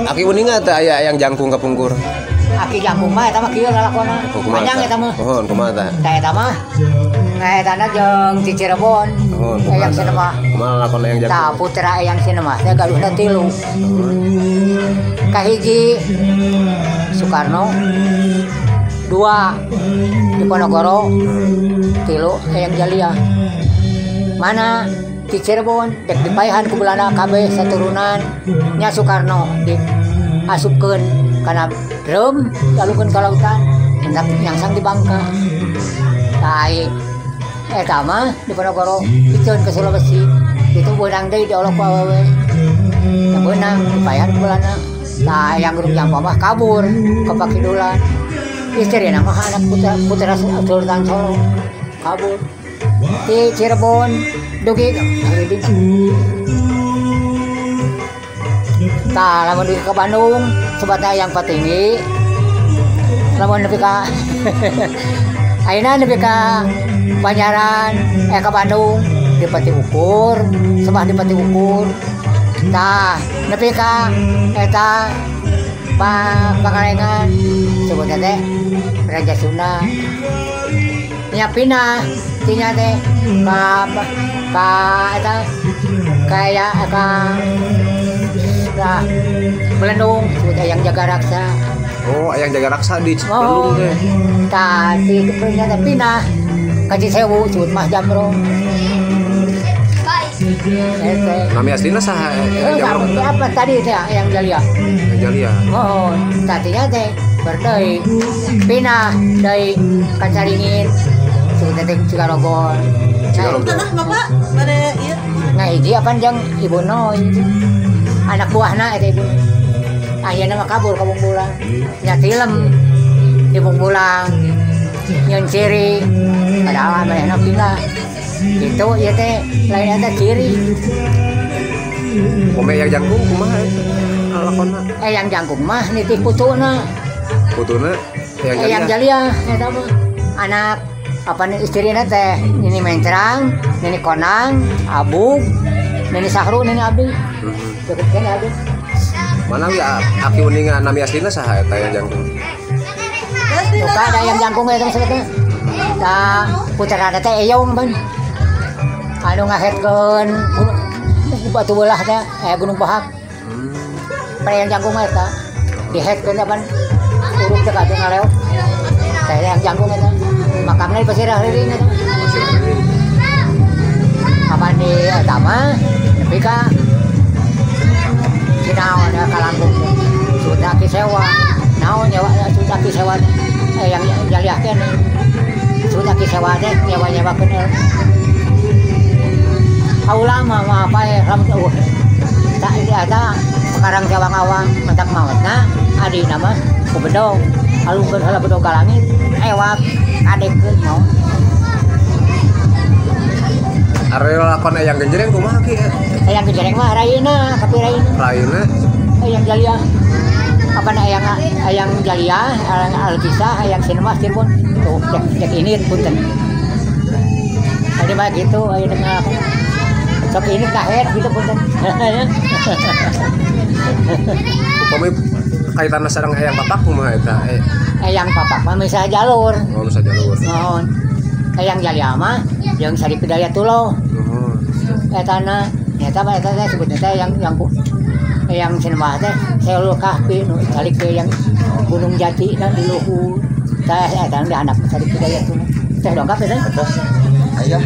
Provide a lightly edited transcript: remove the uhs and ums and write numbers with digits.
Aki uninga teh aya yang jangkung kapungkur. Aki jangkung mah eta mah kieu lalakona. Panjang eta mah. Mohon kumaha tah? Tah eta mah ngaetana jeung di Cirebon. Eyang Sinemah. Kumaha lalakon eyang jangkung? Tah putra eyang Sinemah teh gaduhna 3. Kahiji Soekarno, 2 Diponegoro, 3 Eyang Jalia. Mana di Cirebon dek dipaehan ku Belanda kabeh saturunan nya Soekarno diasupkeun kana drum dialungkeun ka lautan hendak nyangsang di Bangka. Tah eta mah Diponegoro diceun ke Sulawesi itu beunang deui diolok ku awewe. Nya beunang dipaehan ku Belanda. Tah yang grup jangkung mah kabur ke Pakidulan. Istrina mah anak putra Sultan Solo kabur di Cirebon dugi tah lamun dugi ke Bandung sebatna yang patinggi lamun nepi ka ayeuna nepi ka Banjaran ke Bandung di Pati Ukur sebah di Pati Ukur tah nepi ka eta Pangalengan sebutna teh Raja Sunda nya pindah tinya teh ka eta kaya ka Belendung sebut Eyang Jaga Raksa. Oh, Eyang Jaga Raksa di Belendung teh. Tah di pindah teh pindah ka Cisewu sebut Mas Jamro. Nami aslina saha Eyang Jamro? Apa tadi teh Eyang Jalia? Eyang Jalia. Oh, tadinya teh berdei pindah deui ka Caringin sebut teh Cigarogol. Cigarogol. Bapak bade ieu. Ngahiji apan jeung Ibu Noy. Anak buahna eta ibu. Ayeuna mah kabur ka Bungbulang. Nya tilem di Bungbulang. Nyeun ciri padahal manehna pindah. Gitu ieu teh lain eta ciri. Pome yang jangkung kumaha eta? Lalakonna. Yang jangkung mah nitih putuna. Putuna Eyang Jalia eta mah. Anak apa nih istrina teh Nini Mencrang, Nini Konang, Abug, Nini Sahru, Nini Abdi. Deket kan Abdi. Mana ya aki uninga nami aslina saha eta yang jangkung? Duka ada yang jangkung eta maksudna. Tah putrana teh Eyong ban. Anu ngahetkeun batu belah teh Gunung Pahak. Pada yang jangkung mah eta dihetkeun ban uruk teh kabeh ngaleok. Teh yang jangkung eta makamna di Pasir Hariring eta. Pasir Hariring. Apan di eta mah nepi ka naon kalangkung sudah ki sewa naon nyewa sudah ki sewa yang jaliah teh sudah ki sewa teh nyewa-nyewakeun ulama mah apa ya lamun tak eta sekarang cawang-awang mentak maotna adina mah ku bedog alungkeun heula bedog ka langit ewak kadekeun maot. Are lakon Eyang Genjreng kumaha ki? Eyang Genjreng mah raina, tapi raina. Raina? Eyang Jalia. Apa na Eyang Eyang Jalia, Eyang Alkisah, Eyang Sinemah Cirebon. Tuh, cek ini punten. Tadi mah gitu, ayeuna mah sok ini kahet gitu punten. Upami kaitanna sareng Eyang Papak kumaha eta? Eyang Papak mah misah jalur. Oh, misah jalur. Mohon. Eyang Jalia mah jeung Sarip Hidayatullah. Etana nyata mah eta teh sebutna teh yang Sinemah teh Seulul Kahfi nu calik ke yang Gunung Jati dan di luhur. Teh eta di handap Sarip Hidayatullah. Teh dongkap eta. Ayah.